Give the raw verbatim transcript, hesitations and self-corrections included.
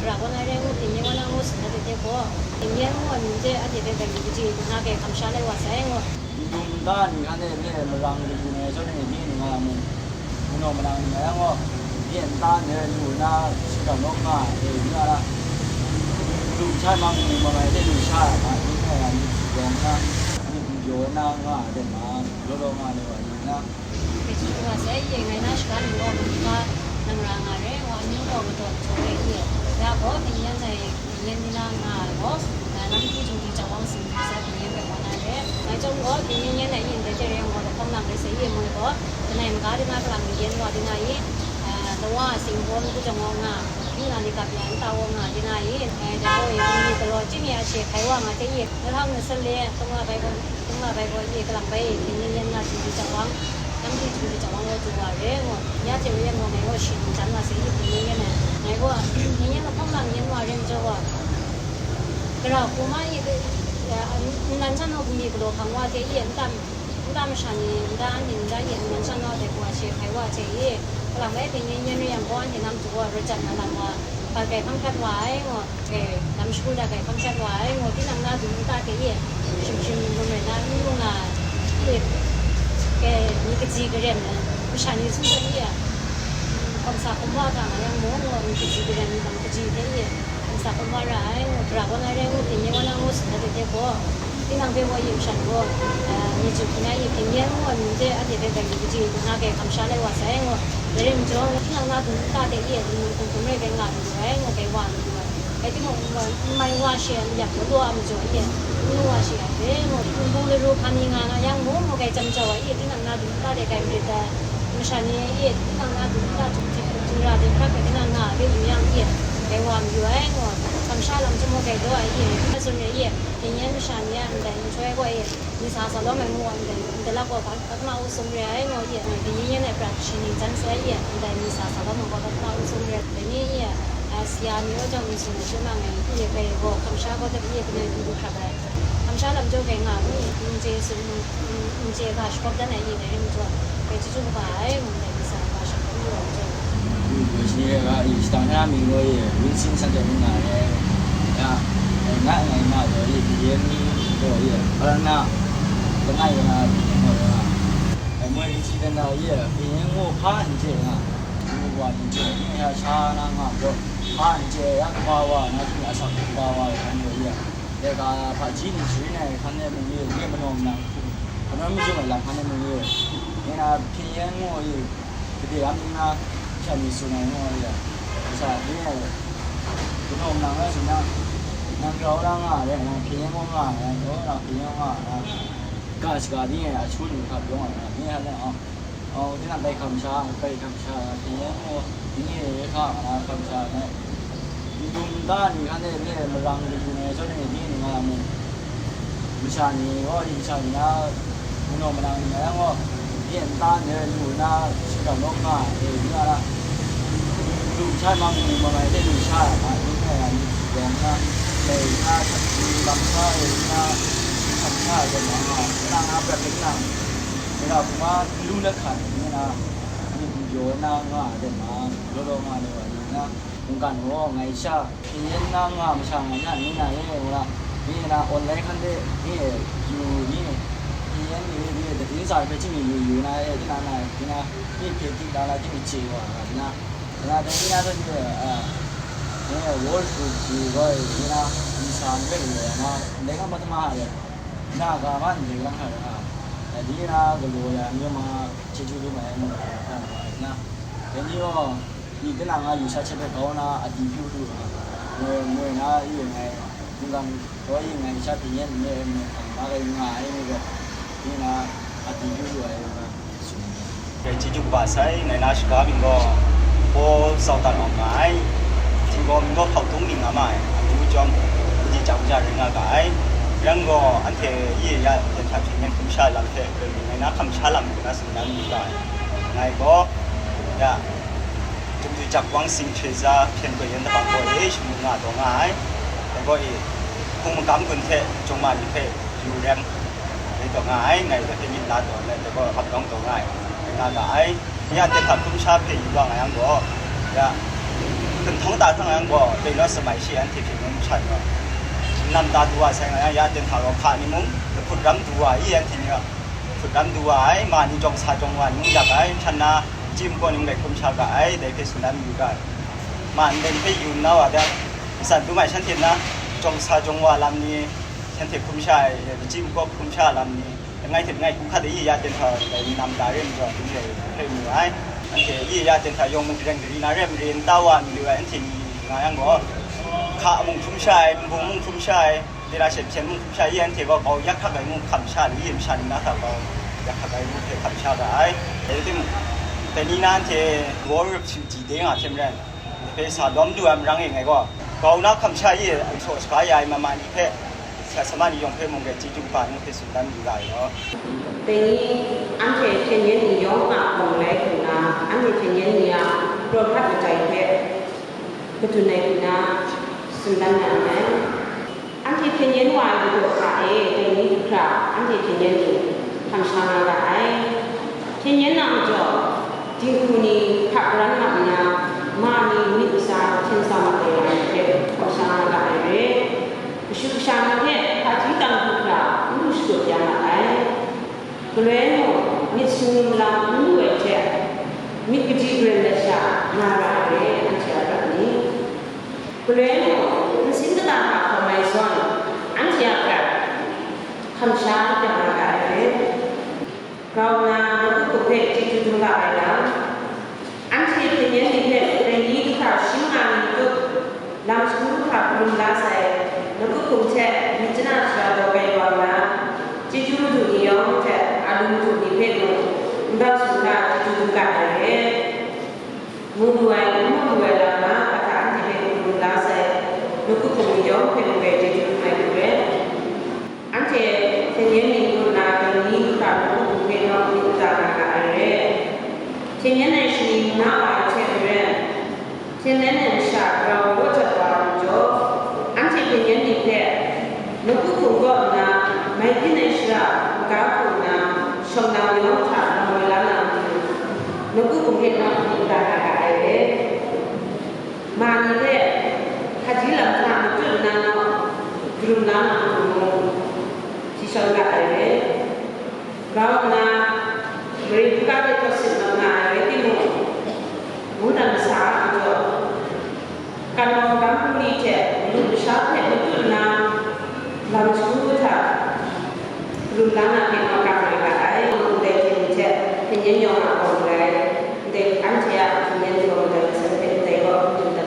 Ra gaw ngai rai ngu, Hpyen yen wan na ngu tsun na hte gaw, Hpyen yen ngu ai mying hte anhte hpe bai mi kaji, ngu na grai kamsham lai wa sai ngu. Ndum nta ni hkan e hpe marang laju ngai zawn e, ni ni nga yang mung, manaw manang ni nga yang gaw, nye nta ndai lu na, shingkang lawm nga ai, e, n nga na, lu sha mang ni mamai hte lu sha ai hpa, ni nga yang ni yawng na, ni n pyaw na nga ai hte ma, law law nga ai wa ni na. Pyi chyu wa sai, ye ngai na shaga ning gaw, mung hpa nang ra nga re, wa amyu gaw madaw jaw re, ye. Ya gaw, Hpyen yen ai, Hpyen yen ni na nga ai gaw, na, nam hti htung hti hta wang sing hti sa Hpyen yen bai wa na re. Ngai chyawm gaw, Hpyen yen yen ai yin dai hte re yang gaw, lahkawng nang rai sai ye moi gaw, langai maga de na kalang yin wa de na i, a, lawa sing gaw matu jang wa nga, yu na ni kap ya nta wa nga de na i, e, dai gaw, e, ni galaw chyi ni a she hkai wa nga hte i, lahkawng na san le, tawng la bai gaw, tawng la bai gaw, i, kalang bai, Hpyen yen yen na htung hti hta wang, nam hti htung hti hta wang gaw du wa re, ngu, ya hte re yang gaw, ngai gaw shi ning jan wa sai i, Hpyen yen yen ai. Ngai gaw, Hpyen yen lahkawng nang yin wa re majaw gaw, Gara hku ma i, e, nnan shan naw bungli galaw hkang wa hte i, nta, nta masha ni, nta anhte ni, nta i, nnan shan naw dai hku a she hkai wa hte i, kalang bai Hpyen yen yen re yang gaw, anhte nam du wa, rawt jat na lam wa, hpa grai hkang hkrat wa ai, ngu, e, lam shagu dat grai hkang hkrat wa ai, ngu, tinang na dum nta hte i, shim shim rum rai na, n lu nga, i, e, mi kaji karen na, masha ni su zawn i, kawmsa hkum wa ga nga yang mung, ngu, mi kaji karen, mi lam kaji hte i, N sa hkawm wa ra ai, ngu, Gara gaw ngai rai ngu, Hpyen yen wan na ngu tsun na hte gaw, tinang hpe wa yin shan gaw, e, mi chyu hpyi na i, Hpyen yen ngu ai mying hte anhte hpe bai mi kaji, ngu na grai kamsham lai wa sai, ngu, dai rai majaw, tinang na dum nta hte i, nang hkum hkum rai bai nga lu ai, ngu, bai wa lu ai. Rai timung, n mai wa she ai yak law law a majaw i, n lu wa she ai hpe, ngu, n bung laru hpa ni nga nga yang mung, ngu, gai jam jau ai i, tinang na dum nta hte gai marit ai. Masha ni e, tinang na dum nta htum hte hkum htum ra de hkrak hpe tinang nga ai hpe yu yang e, gai wa mayu ai, ngu, kamsham lam chyawm gaw gai daw ai e, n tsun re e, Hpyen yen masha ni a ndai nhtoi gaw e, ni sa sa lawm ai ngu ai ndai, ndai lak gaw hpa hkra hkra u sum re ai, ngu e, Hpyen yen ai prat shi ning jan sai e, ndai ni sa sa lawm ai gaw hpa hkra u sum re ai, dai ni e, a, sara ni wa jang ni sung ai chyawm na ngai e, gai gaw kamsham gaw hte e, kanai du du hkrak ai. Kamsham lam jaw gai nga ai, n chye tsun, n chye ga shakawp dan ai, i dai rai majaw, bai chyeju kaba ai, mung dai ni sa, ga shakawp n lu ai majaw. Wi, wi, shi ni rai ga, i, shadang na mying gaw, i, Winsin Center mying nga ai. Ya, ngai nga, ngai nga gaw, i, Hpyen yen ni gaw, i, Arana, langai na mying gaw, ya. Ai, moi Winsin Center, i, Hpyen yen gaw hpa n chye nga, wa n chye, ya sha na nga gaw, hpa n chye, ya kaba wa, na, a sa kaba wa, ya, ya. Dai ga hpaji ni sharin ai hkan e mung e, nye manaw nang, kanawn majung ai lam hkan e mung e, nye na Hpyen yen ngu e, gade am ning na, sha mi tsun ai ngu e, sha nye manaw nang rai tsun na, nang grau na nga ai, nang Hpyen yen ngu nga ai, nang Hpyen yen ngu nga ai, ga shaga ni e, a shu ni hkap yawng ai, nye hkan e, a, Aw, tinang bai hkam sha, bai hkam sha, Hpyen yen gaw, ni e hka nga na hkam sha na, ndum nta ni hkan e hpe marang laju ngai zawn e, ni nga mung, masha ni gaw, masha ni na, manaw manang ni nga yang gaw, ni e nta ndai lu na, shingkang lawm nga, e, ni nga na, lu sha mang ni mamai hte lu sha ai hta, ni nga yang ni yawng na, dai na, sha, ni bang sha, e, ni na, hkam sha, e, nga, nga, nang a prat hpe nang, ni na, hkuma, n lu let hkan, ni na, Myit n pyaw na nga ai hte ma, law law nga ai wa ni na, mungkan gaw ngai sha, Hpyen yen na nga masha nga na, ni na ye, wa na, ni na online hkan de, ni e yu ni, Hpyen yen ni, ni e dating sa hpe chye mi yu yu na, e, tinang na, ni na, ni hpe tik na na, chye mi chye wa, nga ni na, nga dai ni na hpe ni, a, ni e World Food Day gaw, ni na, ni sa n rai lu ai na, ndai nga ma tama ai, na ga ma ndai lang hkra nga, ni na galaw ya, ni ma chyeju lu mai, mu na, na, dai ni gaw, Ni tinang a yu sha hte hpe grau na a di pyu lu ai, ngoi, ngoi na yu ngai, mungkan gaw yu ngai, sha pyi yen n re ai, mung hkang na rai nga ai ni gaw, ni na a di pyu lu ai, nga tsun. Ngai chyeju kaba sai, ngai na shaga mying gaw, Paul Zau Tan Awng nga ai, htinggaw mying gaw Hpau Tung mying nga ma ai, amyu chyawm, kaji chyam ja rai nga ga ai, yang gaw, anhte ye ya, jan hta hpyen yen hkum sha lam hte, ngai na hkam sha lam hku na tsun dan lu ga ai, ngai gaw, ya, Tumdu jak wang sing hkye za hpyen koi yan dabang gaw e, shangun nga taw nga ai. Dai gaw e, hpung magam gun hte jawng ma ni hpe yu rem rai taw nga ai, ngai dai hpe myit la taw let, dai gaw ap dawng taw nga ai, rai nga ga ai. Nye a dai hta hkum sha hpe yu wa nga yang gaw, ya, Hpun htawng ta hkang yang gaw, dai naw samai shi anhte hpyen mung sha ni gaw, nam ta du wa sai nga yang, ya ten hta gaw hka ni mung, lahput ram du wa i, anhte ni gaw, lahput ram du wa ai, ma ni jawng sa jawng wa ni mung yak ai, hkran na, chyi mung kaw ni mung grai hkum sha ga ai, dai hpe tsun dan yu ga ai. Ma ndai hpe yu nna wa dan, matsan dum ai shanhte na, jawng sa jawng wa lam ni, shanhte hkum sha ai, chyi mung kaw hkum sha lam ni, langai hte langai hku hkat e, ya ten hta dai nam ta re majaw, dum re hpe mu ai. Anhte e ya ten hta yawng mung gareng gari na re, mare nta wa mi lu ai, anhte ni nga yang gaw, hka mung hkrum sha ai, nbung mung hkrum sha ai, dira she hpyen mung hkrum sha ai, anhte gaw grau yak hkak ai ngu hkam sha lu i, masha ni na hta grau yak hkak ai ngu hpe hkam sha ga ai. Dai rai timung, dai ni na anhte gaw rup shinji de nga hte maren, dai hpe sa lawm lu ai marang e ngai gaw, grau na hkam sha i, asaw shaga ya ai mama ni hpe, Sha sama ni yawng hpe mung rai chyeju kaba ngu hpe tsun dan yu ga ai law. Dai ni anhte hpyen yen ni yawng a hpawng rai hku nna, anhte hpyen yen ni a prawhpat majai hpe kadun ai hku nna tsun dan na nngai. Anhte hpyen yen wa ai madaw hta e, dai ni hkra anhte hpyen yen ni hkam sha nga ga ai. Hpyen yen a majaw, dinghku ni hka karan mat nna, ma ni myit ntsa hten sa mat ai wa ni hpe hkam sha nga ga ai re. Kashu kasha ni hpe hpaji tang hku hkra n lu shakut ya ma ai. Galoi mung, myit sumnung malang n lu ai hte, myit kaji garen dat sha nga ra ai re, anhte a prat ni. Galoi mung, nsin kata hta hkawm ai zawn, anhte a prat hkam sha ya nga ra ai re. Grau nna, nawku hpe chyeju dum ga ai lam, anhte hpyen yen ni hpe dai ni hkra shi nga ni matut, lam shagu hkra hkarum la sai, nawku hkum hte myit chana shara daw kai wa nna, chyeju madu ni yawng hte a lu madu ni hpe mung, n bang sumga chyeju dum ga ai re. Mu lu ai, n mu lu ai lam na, kata anhte hpe hkarum la sai, nawku hkum ni yawng hpe mung rai chyeju dum ai hku rai. Anhte hpyen yen ni ngu nna dai ni hkra nawku hkum hpe nawng myit n ta nga ga ai re. Hpyen yen ai shaning na wa ai hte maren, hpyen len ai masha grau raw jat wa ai majaw, anhte hpyen yen ni hpe nawku hkum kaw nna, mai byin ai shara maga hku nna, shawng na yawng hta lam woi la na matu, nawku hkum hpe nawng myit n ta nga ga ai re. Ma ni hpe hpaji lam hta matut nna nawng, hkarum la na matu mung, si shawng ga ai re. Grau nna, mare hkruga hte tawt sit mat nga ai rai timung, mungdan masa a majaw, kan-, gam hpung li hte madu masha hpe matut nna, lam shagu hta hkarum la na hpe makam rai ga ai. Ndai hte ni hte hpyen yen yawng a gaw marai, ndai anhte a hpyen yen gaw marai masat hpe ndai gaw hkarum